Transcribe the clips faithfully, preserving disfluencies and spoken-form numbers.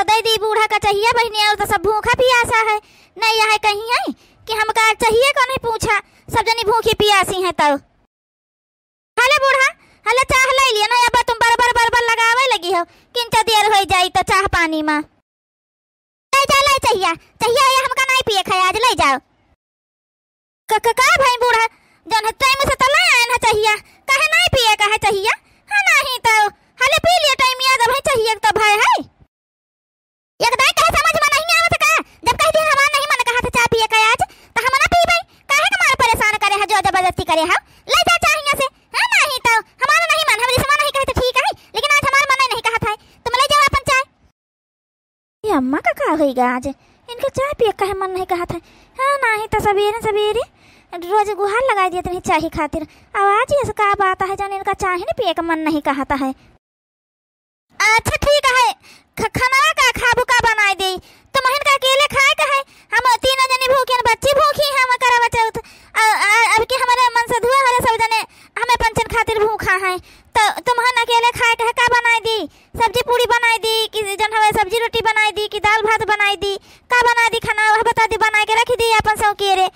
दइ दी बूढ़ा का चाहिया बहिनी, अउर तो सब भूखा पियासा है। नहीं यह कहीं है कि हमका चाहिए को नहीं पूछा, सब जनी भूखी पियासी हैं। तउ हले बूढ़ा, हले चाह लइ लिया ना, अब तुम बरबर बरबर लगावे लगी हो, किंचा देर होइ जाई तो चाह पानी मा। लइ जा, लइ चाहिया, चाहिया ये हमका नहीं पिए खाए आज, लइ जाओ। क-, क-, का भाई बूढ़ा, जौन है टाइम से तो लइ आए ना चाहिया, काहे नहीं पिए, काहे चाहिया? हाँ, नहीं तो हले पी लिए टाइम याद भाई चाहिए तो भाई है। एक दाई कहे समझ में नहीं आवत का? जब कह दिया हमार नहीं मन कहा था चाय पिए का आज, तो हम ना पीबे। काहे के मारे परेशान करे है, जो जबरदस्ती करे है? लइ जा चाह हियां से। हाँ, नहीं तो हमारा नहीं मन, हम रिश्वा नहीं कहे तो ठीक है, लेकिन आज हमार मन नहीं कहा था, तुम लइ जाओ अपन चाय। ये अम्मा का का होइगा आज? इनका चाय पिए काहे मन नहीं कहा था? हाँ, नहीं तो सवेरे सवेरे रोज गुहार लगाइ दियत रही चाही खातिर। अब आज ये का बात है जौन इनका चाय नहीं पिए का मन नहीं कहा था है? अच्छा ठीक है, ख-, खाना का खाबू का बनाइ देई? तुमहिन का अकेले खाए का है? हम तीनों जनी भूखी हैं, बच्ची भूखी है, हम करवा चौथ। अ, अ, अब के हमारे मन से धुआ हमारे सब जने हमें पंचन खातिर भूखा है, तो तुमहन अकेले खाए का है, का बनाइ दी? सब्जी पूड़ी बनाइ दी कि जौन हवे सब्जी रोटी बनाइ दी कि दाल भात बनाइ दी, का बनाइ दी खाना, वह बताइ दी, बनाइ के रखि दी अपन सौं के रे।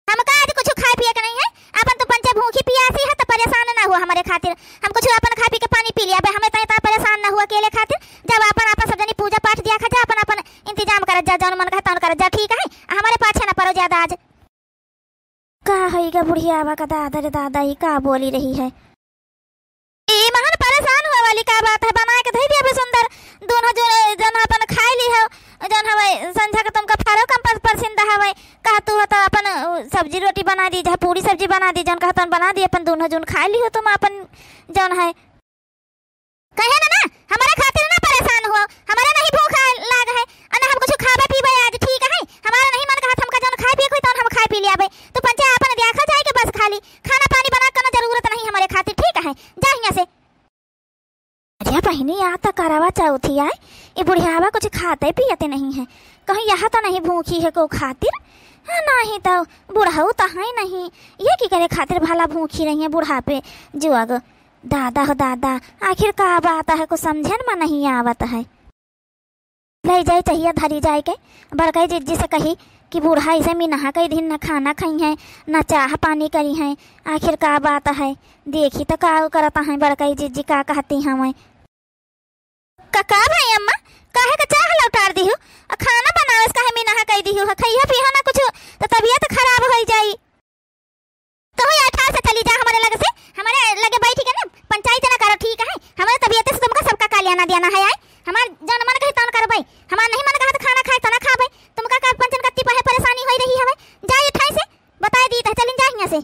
हमका आज कुछ खाए पिए के नहीं है, अपन तो पंचे भूखी पियासी है, तो परेशान ना हुआ हमारे खातिर। हम कुछ अपन खा पी के पानी पी लिया, अबे हमें तो इतना परेशान ना हुआ अकेले खातिर। जब अपन अपन सब जनी पूजा पाठ दिया खा जा, अपन अपन इंतजाम करत जा, जौन मन कहे तौन करत जा, ठीक है? हमारे पाछे ना पड़ो ज्यादा आज। का है गा बुढ़ियावा का दादा रे दादा, ई का बोली रही है? ई महन परेशान हुआ वाली का बात है, बनाए के धई दिया बे सुंदर, दोनों जो जन अपन खाए ली हो, जन हवे संझा के तुमका फारो कम पस-, पसंद हवे, कहा तू हो तो अपन, अ, सब्जी रोटी बनाइ दी, चाहे पूरी सब्जी बनाइ दी, जौन कहा तौन बनाइ दी, अपन दोनों जन खाए ली हो तुम अपन जौन है। कहे ना, ना, हमारे खातिर ना परेशान हुआ, हमारे नहीं भूख लाग है, और ना हम कुछ खाबे पीबे आज, ठीक है? हमारा नहीं मन कहा हमका जौन खाए पिए कोई तौन हम खाए पी लियाबे। तू पंचे आपन देखा जाए के बस खाली खाना पानी बना के कोनो जरूरत नहीं हमारे खातिर, ठीक है? जा हियां से। अरे बहिनी, या तो करवा चौथी आए, ये बुढ़ियावा कुछ खाते पियते नहीं है, कहीं यह तो नहीं भूखी है को खातिर? हाँ, नहीं तो बुढ़ऊ तो है नहीं, ये की करे खातिर भला भूखी रही है बुढ़ापे जुअग। दादा हो दादा, आखिर का बात है, कुछ समझन में नहीं आवत है। लइ जाए चाहिया धरी जाए के, बड़कई जिज्जी से कही कि बूढ़ा ऐसे मिनहा कई दिन न खाना खाई हैं, न चाह पानी करी हैं, आखिर का बात है, देखी तो का करत हैं बड़कई जिज्जी, का कहती हैं। का, का भाई अम्मा, काहे का चाह लौटार दिहु? आ खाना बनावे से काहे मिनहा कई दिहु? ह खइहा पीहा ना कुछ, तो तबियत खराब होइ जाई। तो या ठार से चली जा हमारे लगे से, हमारे लगे बैठी के ना पंचायत ना करो, ठीक है? हमारे तबियत से तुमका सबका का लेना देना है, आए? हमार जौन मन कहे तौन करबै, हमार नहीं मन कहा तो खाना खाए तो ना खाबै, तुमका का पंचन कत्ती पहे परेशानी होई रही हवे, जा ये ठाई से, बताए दी तो चलिन जा हियां से।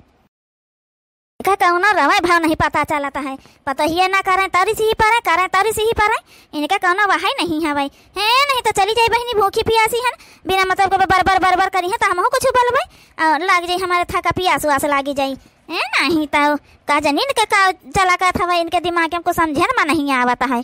का कौनो रवाई भाव नहीं पता चलता है, पतोहिए ना करें तरी से ही परे, करें तरी से ही परे, इनका कौनो वहाई नहीं हवे। हैं, नहीं तो चली जाई बहिनी भूखी पियासी हन, बिना मतलब के बर बर बर बर करी हैं तो हमहू कुछ बोलबै और लाग जाई हमारे थका पियास उआस लागी जाई। हैं, नहीं तो का जनी इनके का चला का था, इनके दिमाग में कुछ समझे में नहीं आवत है।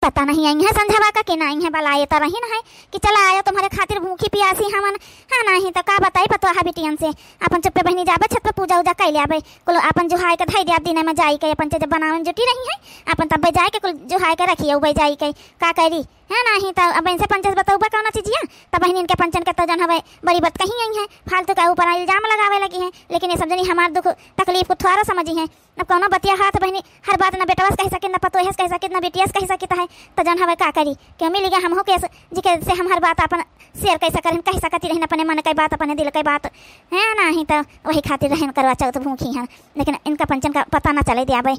पता नहीं आई है संझवा का कि नहीं है, बलाए तो रही न है कि चला आयो तुम्हारे खातिर भूखी पियासी हमन। हाँ, नहीं तो का बताई पतोहा बिटियन से, अपन चुप्पे बहिनी जाबे छत पे पूजा उजा कैले आबे, कुल अपन जुहाई के धई दे, अब दिने में जाई के अपन जब बनावे में जुटी रही है, अपन तब्बे जाई के कुल जुहाई के रखिए उबे जाई के, का करी? है नहीं तो अब इनसे पंचे से बतौबा कौन चीजिया, तब बहिनी इनके पंचन के तो जन हवे बड़ी बात कही आई है, फालतू का ऊपर इल्जाम लगावे लगी है, लेकिन ये सब जनी हमार दुख तकलीफ को थोड़ा समझी है। अब कौनो बतिया हाथ बहिनी, हर बात ना बेटवा से कह सकित, ना पतोह से कह सकित, ना बिटिया से कह सकित है, तो जौन हवे का करी? क्यों मिली गया हमहू के स-, जी के से हम हर बात अपन share कह सकत रहन, कह सकती रहन अपने मन के बात, अपने दिल के बात, हैं? नहीं तो वही खातिर रहन करवा चौथ भूखी हैं, लेकिन इनका पंचन का पता ना चले दियाबे।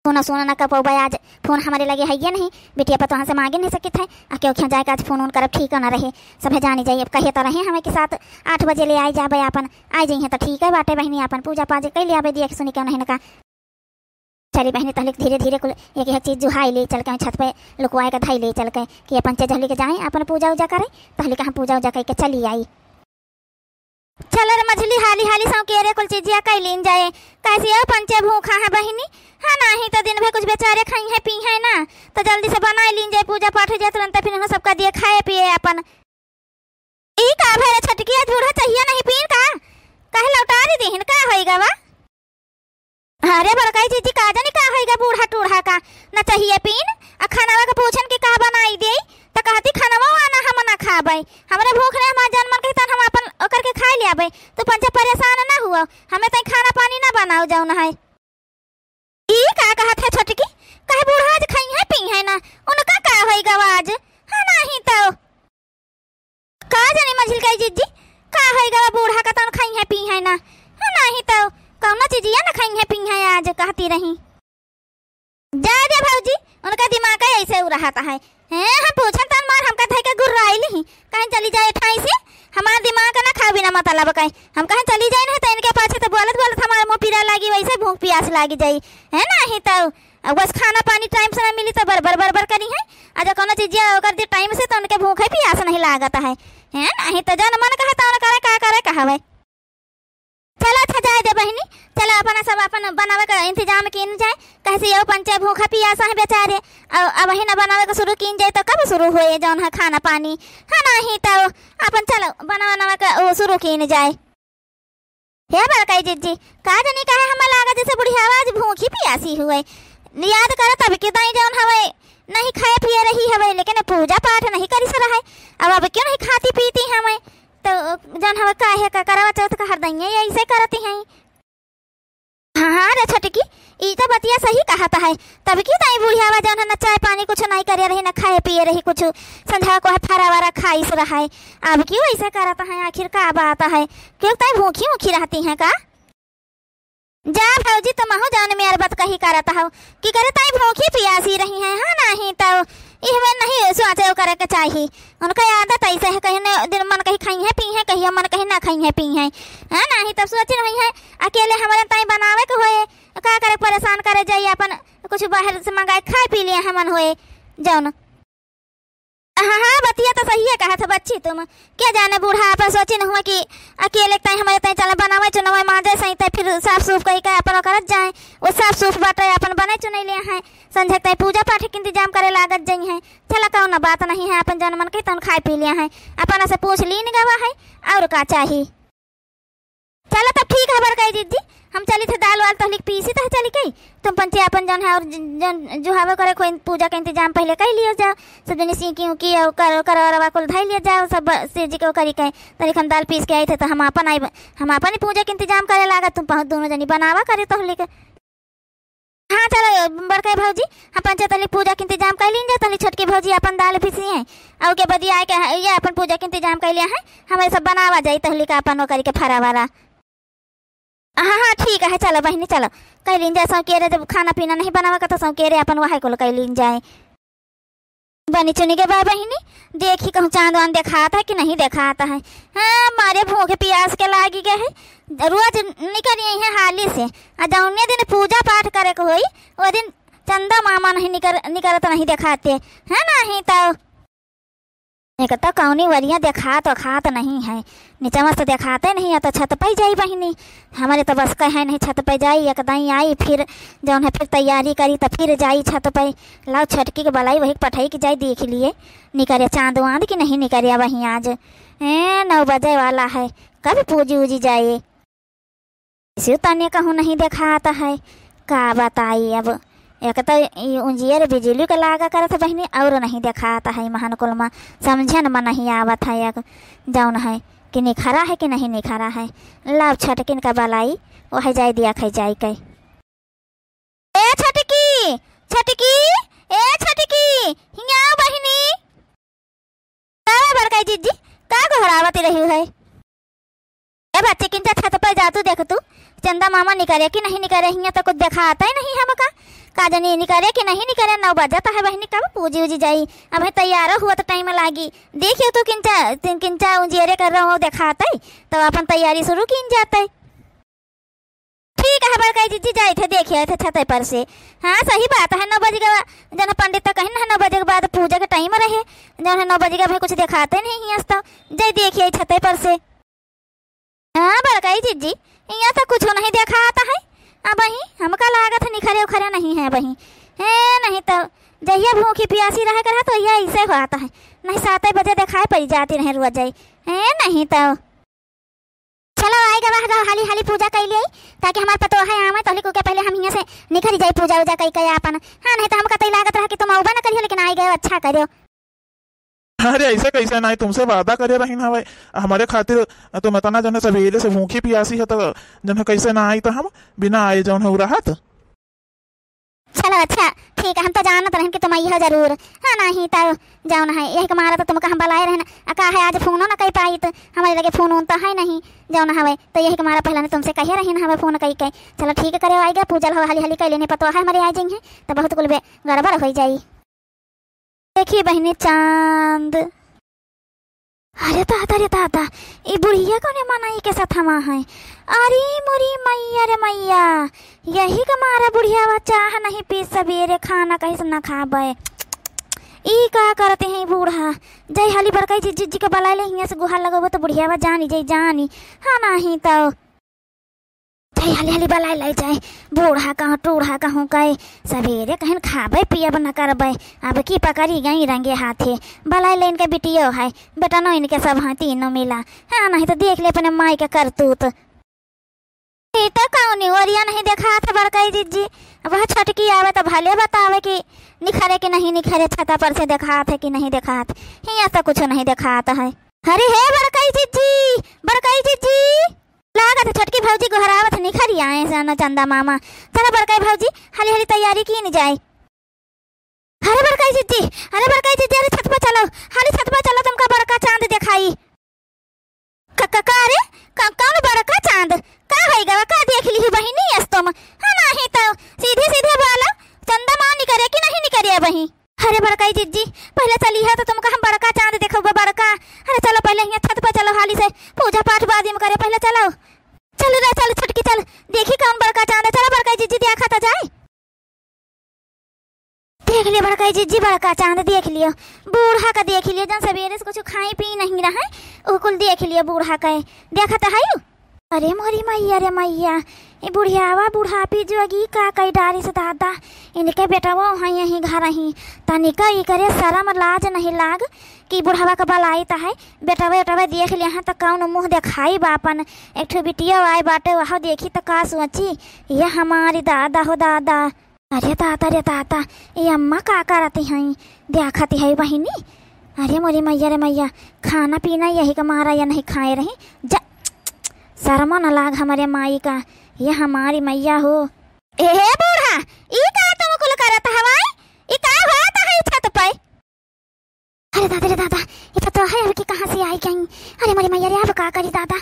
फोन सोना ना कर पौबे आज, फोन हमारे लगे है ये नहीं, बिटिया पतोह से मांगे नहीं सकित है, आ क्यों क्यों जाए के आज फोन उन करब ठीक ना रहे, सभे जानी जाई। अब कहे तो रहे हमें कि सात आठ बजे ले आई जाबे अपन, आई जइहें तो ठीक है बाटे बहिनी, आपन पूजा पाजे कइ लियाबे, दिया के सुनी के नहीं का। चली बहिनी, तहलिक धीरे धीरे कुल एक एक चीज जुहाई ले चल के छत पे लुकवाए के धई ले चल के कि अपन चेजहली के जाए अपन पूजा उजा करे, तहलिक हम पूजा उजा कइ के चली आई। चल रे मझली, हाली हाली सौं के रे कुल चीजिया कइ लीन जाए, कैसे ओ पंचे भूखा है बहिनी। हाँ, नाही तो दिन भर कुछ बेचारे खाई है पी है ना, तो जल्दी से बनाई लीन जाए, पूजा पाठ हो जाए तुरंत, फिर हम सबका दिए खाए पिए अपन। ई का भरे छटकी, आज बूढ़ा चाहिए नहीं पीन का? काहे लौटा दी दीहिन, का होई गवा? अरे बड़काई जीजी, का जानी का होई गा बूढ़ा टूढ़ा का, ना चाहिए पीन, आ खानावा के कहती रही। जाए दे भौजी, उनका दिमाग का ऐसे उ रहत है। हैं, हम पूछन तन मार हमका धइ के गुर्राई लिही। कहीं चली जाए ठाई से, हमार दिमाग ना खाओ बिना मतलब का। हम कहीं चली जाए ना तो इनके पाछे तो बोलत बोलत हमार मुँह पीरा लागी, वैसे भूख पियास लागी जाई। है ना, ही तो अब बस खाना पानी टाइम से ना मिली तो बरबर बरबर करी है। आ जो कोनो चीजिया ओकर दे टाइम से तो उनके भूख है पियास नहीं लागत है। है ना, ही तो जौन मन कहे तौन करे, का करे कहवे। चला अच्छा जाए दे बहिनी, चला अपना सब अपन बनावे का इंतजाम कीन जाए। कहे से यो पंचे भूखा पियासा है बेचारे। अब, अब ही ना बनावे का शुरू कीन जाए तो कब शुरू होए जौन है खाना पानी, है ना, ही तो अपन चलो बना बनावे का वो शुरू कीन जाए। हे बड़काई जिज्जी, का जनी काहे हमें लागा जैसे बुढ़ियावा आज भूखी पियासी हुए। याद कर तब के दाई जौन हवे नहीं खाए पिए रही हवे, लेकिन पूजा पाठ नहीं करी से रहे। अब, अब क्यों नहीं खाती पीती हमें? तो जौन हवे काहे का करवा चौथ का हरदइया ये ऐसे करती हैं। हाँ, हाँ रे छोटकी, ई तो बतिया सही कहत है। तब की ताई बुढ़ियावा जौन है न चाय पानी कुछ नहीं करे रही, न खाए पिए रही कुछ, संझा को है फरा वरा खाइस रहे। अब क्यों ऐसे करत है, आखिर का बात है? क्यों ताई भूखी ऊखी रहती हैं का? जा भौजी, तुमहू जौन मेर बात कही करत हौ कि करे ताई भूखी पियासी रही हैं, हाँ, नहीं तो इहवे नहीं सोचे करे के चाही। उनका आदत ऐसे है, कहीं न दिन मन कहीं खाई है पी है, कहीं मन कहीं ना खाई है पी है, हाँ, नहीं तब सोच रही है अकेले हमारे ताई बनावे के होए, का करे परेशान करे जाई, अपन कुछ बाहर से मंगाए खाए पी लिए हमन होए जौन। हाँ, हाँ, बतिया तो सही है कहत हो बच्ची तुम। क्या जाने बूढ़ा अपन सोची न हुआ कि अकेले ताई हमारे ताई चले बनावे चुनावे मांजे सही ताई फिर साफ सूफ कही के अपन करत जाए। वो साफ सूफ बाटे अपन बने चुने ले हैं। संझे ताई पूजा पाठ के इंतजाम करे लागत जाई हैं। चला कौनो बात नहीं है, अपन जौन मन कही तौन खाए पी लिया है। अपन से पूछ लीन गवा है, और का चाही। चलो तब ठीक है बड़काई जिज्जी, हम चली थे दाल वाल तहलिक पीसी तह चली गई। तुम पंचे अपन जौन है और ज-, जौन जुहावे करे कोई पूजा का इंतजाम पहले कर लियो जाओ। सब जनी सींकी उकी और कर, कर और कुल धई लियो जाओ सब ब-, से जी को करी के। तनिक हम दाल पीस के आई थे तो हम अपन आई, हम अपन ही पूजा के इंतजाम करे लागा। तुम पहुँच दोनों जनी बनावा करे तहलिक। हाँ, चलो, बड़का भौजी, हम पंचे तली पूजा के इंतजाम कर लीन जाए, तली छोटकी भौजी अपन दाल पीसी हैं, और के बदी आए के, ये अपन पूजा के इंतजाम कर लिया है, हमारे सब बनावा जाई, तहली का अपन वो करी के फरा वाला। हाँ, हाँ, ठीक है, चलो बहिनी, चलो, कर लीन जाए, सौकेरे जब खाना पीना नहीं बनावा का, तो सौकेरे अपन वहाँ कुल कर लीन जाए। बनी चुनी के बा बहिनी, देखी कहूँ चांद वांद देखात है कि नहीं देखात है। हाँ, मारे भूख पियास के लागी गए है। रोज निकरी है हाली से, आ जौने दिन पूजा पाठ करे के होई, वो दिन चंदा मामा नहीं निकर-, निकरत नहीं देखाते, है नहीं तो। एक तो कौनी वरिया देखात वखात नहीं है, नीचवा से देखाते नहीं है, तो छत पे जाई बहिनी। हमारे तो बस का है नहीं छत पे जाई, एक दाई आई, फिर जौन है फिर तैयारी करी, तो फिर जाई छत पे। लाओ छोटकी के बलाई, वही पठाई के जाई, देख लिए निकरे चांद वांद कि नहीं निकरे वहीं आज। ए, नौ बजे वाला है, कब पूजी उजी जाए। इसी तने कहूँ नहीं देखात है, का बताई अब। एक तो ई उंजियर बिजली के लागा करत बहिनी, और नहीं देखात है महन कुल मा, समझन मा नहीं आवत है। एक जौन है कि निखरा है कि नहीं निखरा है। लाव छटकिन का बलाई, वह जाए दिया खाई जाए के। ए छटकी, छटकी, ए छटकी, हियाँ बहिनी। का बड़काई जिज्जी, का गोहरावत रही है? ए बच्चे, किंचा छत पे जा तू, देख तू, चंदा मामा निकरे कि नहीं निकरे, हियाँ तो कुछ देखाता ही नहीं हमका। का जानी निकरे कि नहीं निकरे, नौ बजत है बहिनी, कब पूजी उजी जाई। अब तैयार हुआ तो टाइम लागी। देखियो तू किंचा, किंचा उजियरे कर रहो देखाते, तो अपन तैयारी शुरू कीन जाते। ठीक है बड़काई जिज्जी, जाए थे देखे आए थे छते पर से। हाँ सही बात है, नौ बज गवा, जन पंडित तो कहीं ना नौ बजे के बाद पूजा के टाइम रहे, जौन है नौ बजे के अभी कुछ देखाते नहीं हियाँ से, तो जाए देखे आए छते पर से। हाँ बड़काई जिज्जी, यहाँ तो कुछ नहीं देखात है। अब वही हमका लागत है निखरे उखरे नहीं है वही। हे नहीं तो जहिया भूखी पियासी रहे करा तो यह ऐसे होत है, नहीं सात बजे देखाए पड़ी जाती रहे रोज जाए। हे नहीं तो चलो आए गवा गवा हाली हाली पूजा कर लिए, ताकि हमार पतोह है आवे तहली कुके पहले हम हियाँ से निखरी जाए पूजा उजा कई के अपन। हाँ नहीं तो हमका तो लागत रहा कि तुम आउबा न करियो, लेकिन आए गए अच्छा करियो। अरे ऐसे कैसे नहीं, तुमसे वादा करे रही ना भाई, हमारे खातिर तुम इतना जन सवेरे से भूखी पियासी है तो जन कैसे ना आई तो हम बिना आए जौन हो रहत। चलो अच्छा, ठीक है, हम तो जानत रहन कि तुम अइहो जरूर। हाँ, नाहीं तो जौन है, यही के मारा तो तुमका हम बलाए रहन। आ का है, आज फोनो न कइ पाइत, हमरे लगे फोन ओन तो है नहीं, जौन हवे, तो यही के मारा पहला ने तुमसे कहे रही न हवे फोन कइ के। चलो ठीक करे, आइगा, पूजल हो, हाली हाली कइ लेने, पतोहा हमरे आ जाइहैं, तो बहुत कुल बे-, गड़बड़ होइ जाई। देखी बहिनी चांद। अरे दादा रे दादा, ई बुढ़िया कौने मनई के सथवा है? अरे मोरी मइया रे मइया, यही के मारा बुढ़ियावा चाह नहीं पी, सबेरे खाना कहीं से ना खाबे। ई का करते हैं बूढ़ा? जय हाली बड़काई जिज्जी के बलाए ले, हियां से गुहार लगबो तो बुढ़ियावा जानी, जय जानी। हाँ, नाहीं तो जय हाली हाली बलाए ले जाए, बूढ़ा कहूँ टूढ़ा कहूँ कहे, सबेरे कहीं खाबे पियब न करबे, अब की पकड़ी गई रंगे हाथे। बलाए ले इनके बिटियो है, बेटनो इनके सब हैं तीनों मिला। हाँ, नाहीं तो देख ले अपने माई के करतूत। ई तो कौनी ओरिया नहीं देखात है बड़काई जिज्जी, वह छोटकी आवे तो भले बतावे कि निखरे कि नहीं निखरे, छता पर से देखात है कि नहीं देखात, हियां तो कुछ नहीं देखात है। अरे हे बड़काई जिज्जी, बड़काई जिज्जी, लागत है छोटकी भौजी गोहरावत निखरी आए से न चंदा मामा। चलो बड़काई भौजी, हाली हाली तैयारी कीन जाए। अरे बड़काई जिज्जी, अरे बड़काई जिज्जी, अरे छत पर चलो, हाली छत पर चलो, तुमका बड़का चांद देखाई। क-, क-, का रे? क-, कौन बड़का चांद? का होई गवा? का देख लिही बहिनी अस तुम? हाँ, नाहीं तो सीधे सीधे बोलो, चंदा माँ निकरे कि नहीं निकरे बही? अरे बड़काई जिज्जी, पहले चलिहा तो तुमका हम बड़का चांद देखउबा, बड़का। अरे चलो पहले हियां छत पर चलो, हाली से पूजा पाठ बाद में करे, पहले चलो। चल रे चल छोटकी चल, देखी कौन बड़का चांद है, चलो बड़काई जिज्जी देखा तो जाए। देख लियो बड़काई जिज्जी, बड़का चांद देख लियो, बूढ़ा का देख लियो, जौन सबेरे से कुछ खाई पी नहीं रहा है, वो कुल देख लियो बूढ़ा का, देखत है। अरे मोरी मइया रे मइया, ए बुढ़ियावा बुढ़ापी जोगी का कई डारिस दादा, इनके बेटवो हैं यही घर ही, तनिका इकरे शरम लाज नहीं लाग कि बुढ़वा का बलाइत है, बेटवे उटवे देख लिया हैं तो कौन मुँह देखाई बापन, एक ठो बिटियो आए बाटे वह देखी तो का सोची, ये हमारी दादा हो दादा। अरे दादा रे दादा, ये अम्मा का करती हैं, देखती है बहिनी। अरे मोरी मइया रे मइया, खाना पीना यही का मारा या नहीं खाए रही, जा शर्मा न लाग हमरे माई का, ये हमारी मइया हो। ए हे बूढ़ा, ई का तुम कुल करत हवाई? ई का होत है छत पे? अरे दादा रे दादा, ये पतोहा अब की कहाँ से आई गई? अरे मोरी मइया रे, अब का करी दादा,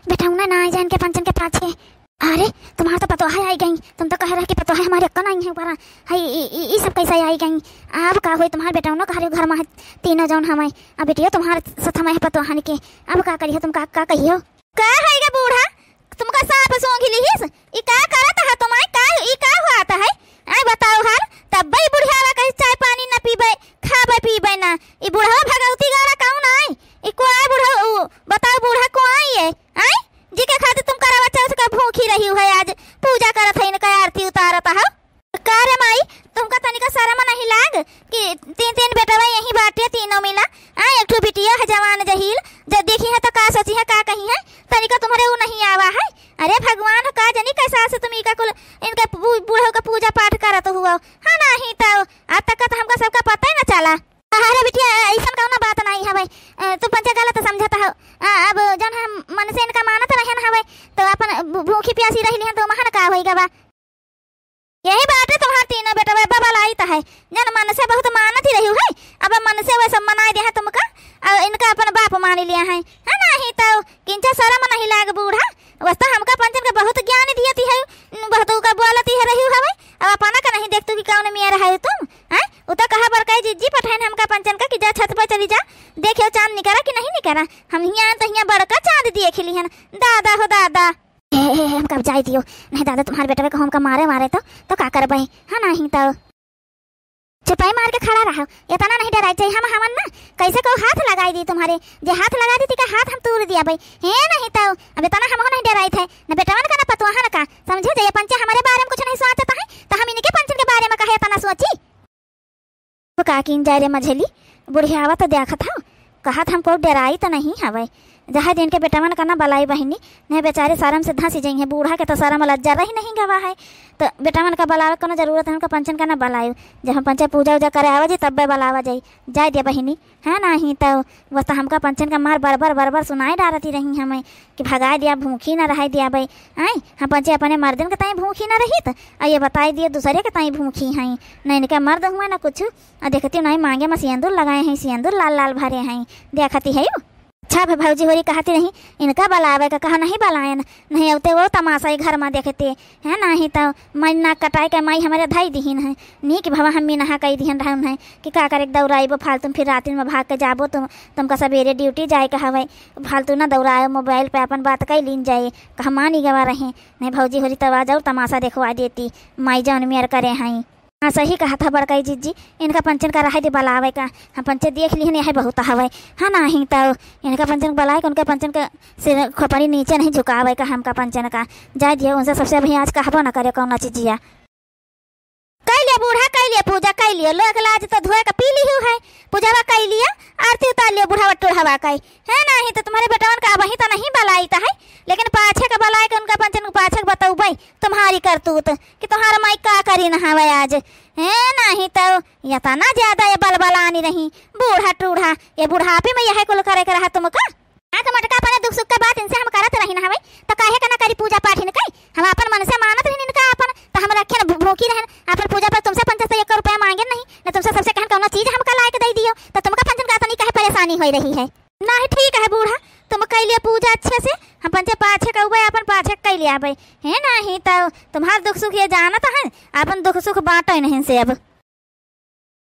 बेटौना ना आ जाए इनके पंचन के पाछे। अरे तुम्हार तो पतोहा आई गई, तुम तो कह रहे कि पतोहा हमारे अक्का नहीं है ऊपर, है ई, ई, ई सब कैसे आई गई? अब का होई, तुम्हार बेटौना कह रहे घर में है, तीनों जौन हमें, अब बेटियो तुम्हार साथ हमें है पतोहन के, अब का करियो तुम, का, का कहियो? का है गे बूढ़ा, तुमका सांप सूंघ लिहिस? ई का करत है तुम? आय, का, ई का हुआत है? आय, बताओ हाल। तब्बे ई बुढ़ियावा कही चाय पानी न पीबे, खाबे पीबे ना। ई बुढ़वा भगवती गाड़ा कौन आय? ई को आय बुढ़वा, ऊ, बताओ बूढ़ा को आय ये? आय, जी के खातिर तुम करवा चौथ का भूखी रही है, आज पूजा करत है, इनका आरती उतारत है। का रे माई, तुमका तनिका शरम नहीं लाग कि तीन तीन बेटवा यहीं बाटे, तीनों मिला, आ, एक ठो बिटिया है जवान जहील, जब देखी है तो का सोची है, का कही है, तनिका तुम्हारे ऊ नहीं आवा है। अरे भगवान, का जनी कैसा से तुम इका कुल, इनके पू-, बूढ़ो का पूजा पाठ करत हुआ, हाँ नहीं तो आज तक का तो हमका सबका पता ही ना चला। अरे बिटिया, ऐसन कौनो बात नहीं हवे, अ, तू पंचे गलत समझत हो। अ, अब जौन हम मन से इनका मानत रहन हवे, तो अपन भू-, भूखी प्यासी रह लिहन, तो महन का होई गवा। यही बाटे तुम्हार तीनों बेटवा बबलाइत है, जन मन से बहुत मानत ही रही है, अब मन से वह सब मनाई दे है तुमका, और इनका अपन बाप मान लिया है, है नहीं तो किंचा शरम नहीं लाग बूढ़ा, वस्ता हमका पंचन के बहुत ज्ञान दियती है, बहुत उका बोलती है रही हवे, अब अपना का नहीं देखतू कि कौन मेर है तुम, हैं? उ तो कहा बड़काई जिज्जी पठाइन हमका पंचन का कि जा छत पर चली जा, देखियो चांद निकरा कि नहीं निकरा, हम हियां आन तो हियां बड़का चांद देख लिहन, दादा हो दादा। ए, ए, ए, हमका अब जाए दियो, नहीं दादा, तुम्हारे बेटवे को हमका मारे, मारे तो, तो का करबे? हाँ, नहीं तो। चुपाई मार के खड़ा रहो, इतना नहीं डराई चाहिए। हम हवन ना, कैसे को हाथ लगाई दी तुम्हारे, जे हाथ लगा दी, तिका हाथ हम तोड़ दिया भाई। हे नहीं तो, अब इतना हम नहीं डराई थे, न बेटवन का, न पतवाहन का। समझे, जे ये पंचे हमारे बारे में कुछ नहीं सोचता है, तो हम इनके पंचन के बारे में कहे इतना सोची? तो का कीन जाए रे मझली, बुढ़ियावा तो देखत हो, कहत हमको डराई तो नहीं हवे, जहाँ दिन के बेटवन का ना बलाई बहिनी, नहीं बेचारे शरम से धंसी जइहैं। बूढ़ा के तो शरम लज्जा रही नहीं गवा है, तो बेटवन का बलावे कोनो जरूरत है, उनका पंचन का ना बलायो। जब हम पंचे पूजा उजा करे आवा जी, तब्बे बलावा जाई, जाए दिया बहिनी। हाँ, नाही तो बस तो हमका पंचन का मार बरबर बरबर सुनाए डारती रही हमें कि भगाए दिया, भूखी ना रहाए दिया बे। आए, हम पंचे अपने मर्दन के ताई भूखी ना रही, तो आ ये बताए दिए दूसरे के ताई भूखी हैं। ना इनका मर्द हुआ ना कुछ, आ देखती नहीं मांगे में सिंदूर लगाए हैं, सिंदूर लाल लाल भरे हैं, देखती है यू। अच्छा भे भौजी होरी कहती रही, इनका बलावे का कहा नहीं बलायन, नहीं अउते वो तमाशा ही घर में देखते हैं, नाही तो मैं नाक कटाए के माई हमारे धई दिहिन है, नीक भवा हम मिनहा कई दिहन रहन है कि का करे दौड़ाइबो फालतू में, फिर रातिन में भाग के जाबो तुम, तुमका सवेरे ड्यूटी जाए के हवे, फालतू ना दौड़ाए, मोबाइल पे अपन बात कई लीन जाए, कहा मानी गवा रहे, नहीं भौजी होरी तब आ जाओ तमाशा देखवा देती, माई जौन मेर करे हैं। हाँ, सही कहा था बड़काई जिज्जी, इनका पंचन का रहे दे बलावे का। हाँ, पंचे देख लिहन, यही बहुत हवे। हाँ, नाही तो इनका पंचन बलाए के, उनका पंचन के सिर खोपड़ी नीचे नहीं झुकावे का, हमका पंचन का। जाए दिए, उनसे सबसे अभी आज कहबो ना करे कौनो चीजिया। कई लिया बूढ़ा, कई लिया पूजा, कई लिया, लोक लाज तो धोए का पी ली हूँ है। पूजावा कई लिया, आरती उतार लिया बूढ़ावा टूढ़ावा कई। है नाही तो तुम्हारे बेटवन का अबही तो नहीं बलाई तो है, लेकिन पाछे का बलाए के उनका पंचन को पाछे के बतौबे तुम्हारी करतूत कि तुम्हारा माई का करी नहावे आज। है नाही तो इतना ज्यादा ये बलबलानी रही, बूढ़ा टूढ़ा, ये बुढ़ापे में यह कुल करे के रहा तुमका। हाँ, तो मटका अपने दुख सुख के बात इनसे हम करत रही ना हवे, तो काहे के ना करी पूजा पाठ इनके? हम अपन मन से मानत रही इनका अपन, तो हम रखे न भू-, भूखी रहन अपन पूजा पर। तुमसे पंचस तो एक रुपया मांगे नहीं, न तुमसे सबसे कहन कौनो चीज हमका लायक दे दियो, तो तुमका पंचन का इतनी काहे परेशानी होई रही है? नाही, ठीक है बूढ़ा, तुम कई लिया पूजा अच्छे से, हम पंचे पाछे कउबे अपन पाछे कई लिया बे। है नाही तो तुम्हार दुख सुख ये जानत है, अपन दुख सुख बांटो नहीं से अब।